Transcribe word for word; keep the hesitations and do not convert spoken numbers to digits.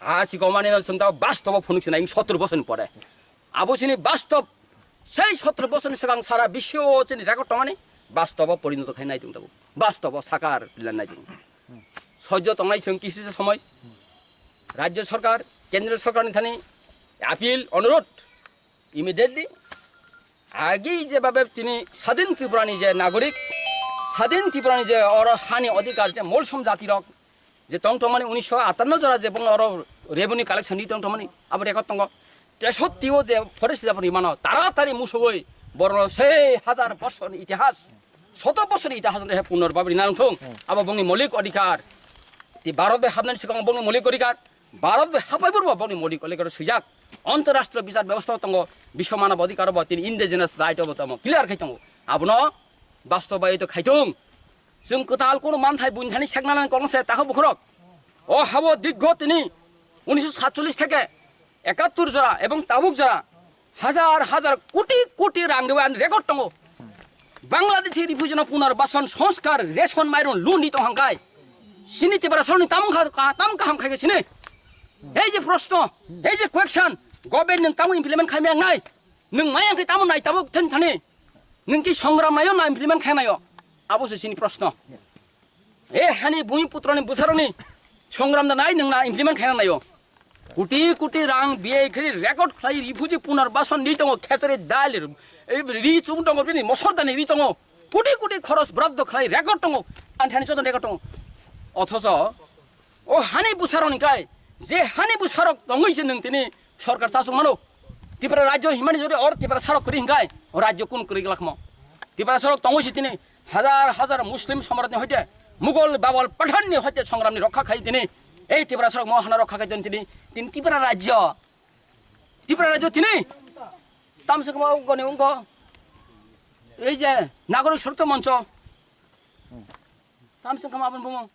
Ha sikomani no chwng ta bastobo phunuk sinai sotro bosoni pore. Abo chini bastob, sei sotro bosoni swkang sara biswo chini record tongmani bastobo porinoto khai nai tong tabo. Bastobo sakar plan nai tong. Sojjo tongnai chwng kisi se somoi. Rajya sarkar, kendra sarkarni thani appeal, onurodh, immediately agi je babe tini Sadin Tripurani je nagorik, Sadin Tripurani je oro hani odhikar je molsom jatirok je tong tongmani unisho atanno jora je bong oro revenue collection ni tong tongmani abo record tongo. Tesotti o je forest reserve ni mano taratari musogoi borno sei hajar bosor ni itihas, soto bosor ni itihas de punor babri nang thung. Abo bongni molik odhikar. Ti Bharat bai habnani sikang bongni molik odhikar. Bharat bai hapai burbo bongni molik odhikar swijak. Antarrashtriya bichar bebostha tongo, biswa manav odhikar bo tini indigenous right obo tamo clear khai tongo. Abono bastobaito khai thung. Chwng kwtal kono manthai buini thani sekna nang kolong se takho bukhorok. O habo diggo tini unisho satchollish theke ekattor jora ebong tabuk jora hajar hajar koti koti rang dewa record tongo. Bangladeshi refugee no punarbasan sanskar ration mairon lun di tong hangkai. Sini Tiprasa ni tamung kha, ka-, tam kaham khai sini. Ei je proshno, ei je question, government nung tamung implement khai meng nai. Nung mayang khai tamung nai tabuk then thani. Nung ki songram nayo na implement khai nayo. Abo se sini proshno. E hani bhumi putroni bwsarokni songram da nai nwng na implement khaina naio. Koti koti rang biyai khri record khlai refugee punarbasan ni tongo khechari dal, e, ri chum tongo bini mosor dani ri tongo. Koti koti khoros braddo khlai record tongo. Anthani chodon record tongo. Othoso o hani bwsarokni kai je hani bwsarok tongwi se nwng tini sorkar chasuk mano. Tipra rajyo himani jodi or Tipra sarok kuri hingai o rajyo kun kuri lakmo. Tipra sarok tongo si tini hajar hajar Muslim samrat ni hoite Mughal Babal Pathan ni hoite songram ni rokha khai tini ei Tipra sarok mo hana rokha khai tini tini tini Tipra rajyo Tipra rajyo tini tamse kama ungko ni ungko ei je nagorik sorto moncho tamse kama abon bumo.